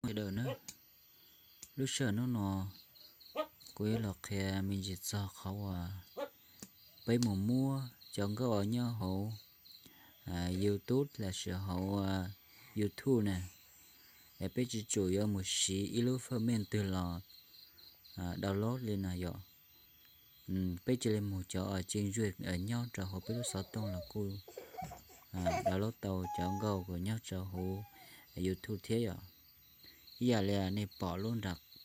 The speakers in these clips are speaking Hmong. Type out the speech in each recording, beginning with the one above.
Sawv daws na, lub sij hawm hnub no kuv yuav los qhia me ntsis txog qhov uas peb mus muab cov nkauj uas nyob hauv YouTube los sis hauv YouTube na, es peb tsis tsum yuav mus siv ib lub faj mej twg los download li no yom. Peb cia li mus cov tseng zuj nyob rau hauv peb lub xov tooj los kuj download tau cov nkauj uas nyob rau hauv YouTube thiab yom. Ib yam li nej pom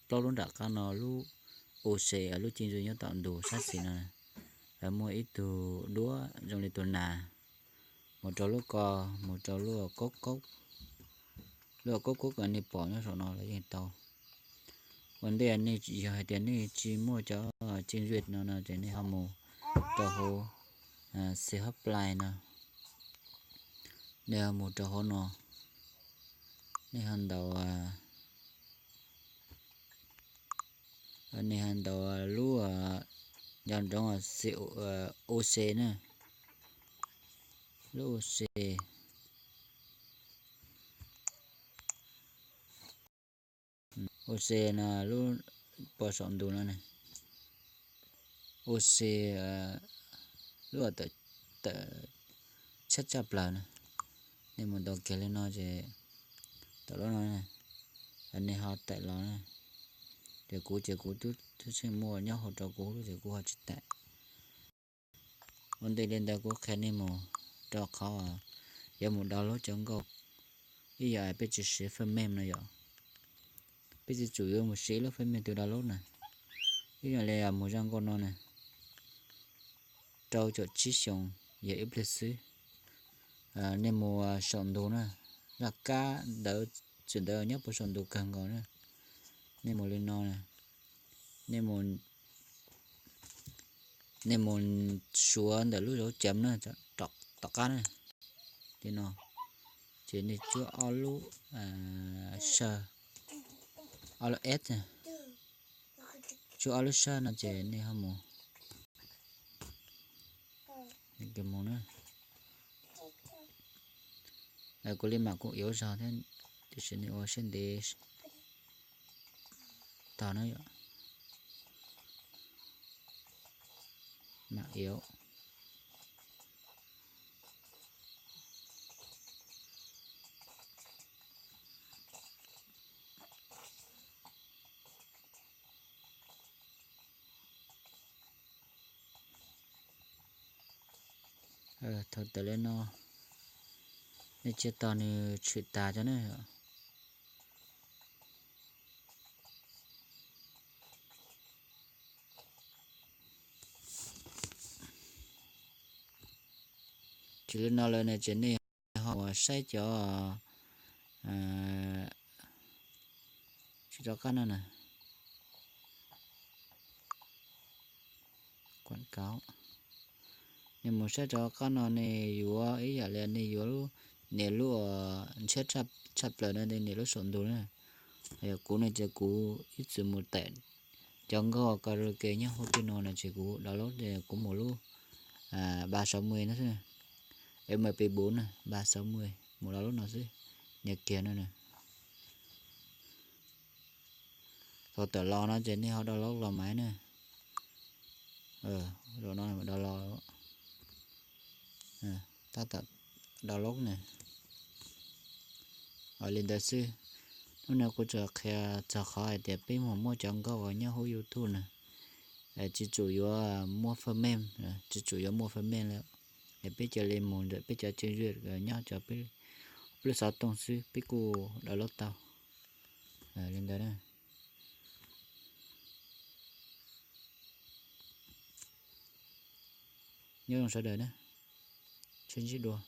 plaub lub nram qab no, lub uas lub tseng zuj nyob tom ntug sab xis no, muaj ib tug duab zoo li tus nas, mus rau lub ko, mus rau lub kaub kaub, lub kaub kaub uas nej pom nyob saum no los yeej tau. Ua ntej nej yog hais tias nej tsis muaj cov tseng zuj no no ces nej ho mus rau hauv xi hab plais no, nej ho mus rau hauv no, nej ho ntaus, nej ho ntaus lub nco ntsoov xi uas na, lub uas xi uas xi no lub pos saum ntug no na, uas xi lub tawm tshab tshaj plaws na. Nej mus ntaus kiag li no ces tawm lub no, nej ho tawm los na. Ces kuv ces kuv twb tseem muaj nyob hauv rau kuv lub ces kuv ho tsis tawm. Ua ntej li ntawd kuv qhia nej mus rau qhov yuav mus download cov nkauj, ib yam peb tsis siv faj mej no yom. Peb tsis tsum yuav mus siv ib lub faj mej twg download na. Ib yam li mus zaj nkauj no na, rau caum tsib xyoos yog ib pliag xwb. Nej mus saum ntug na, zaj kab ntawd txwm ntawd nyob puag saum ntug kawg nkaus na. Nej mus li no, nej mus, nej mus suav ntawm lub zauv cev na, tom qab na, li no, ces nej tsuab ob lub sawv, ob lub s, tsuab ob lub sawv no ces nej ho mus, mus na. Kuv li mam kuv yuav zog thiab, tiam sis nej ua siab ntev tog na yom. Mam yuav. Thaum tawm li no, nej cia tos nws tshwm tas cov na. Tsis li no lawm na ces nej ho mus saib cov, tsis rov qab no na, kuam kauv. Nej mus saib rov qab no nej yuav ib yam li nej yuav lub, nias lub ntshiab tshaj plaws no, nias lub saum ntug na. Yog kuv no ces kuv ib txwm mus tawm cov nkauj karaoke nyob hauv tej no na ces kuv download, kuv mus lub ba sáu mươi no xwb, MP bốn na, ba sáu mươi, mus download no xwb, nias kiag no na. Thaum tawm los no ces nej ho download los maiv na. Zaum no download, tab tom download na. Li ntawd xwb. Hnub no kuv tsuas qhia txog qhov hais tias peb mus muab cov nkauj uas nyob hauv YouTube na, tsis tsum yuav muaj faj mej, tsis tsum yuav muaj faj mej lawm. Es peb cia li mus ntawm peb cov tseng zuj nyob cov peb lub xov tooj xwb peb kuj download tau. Li ntawd na. Nyob zoo sawv daws na, sib ntsib dua.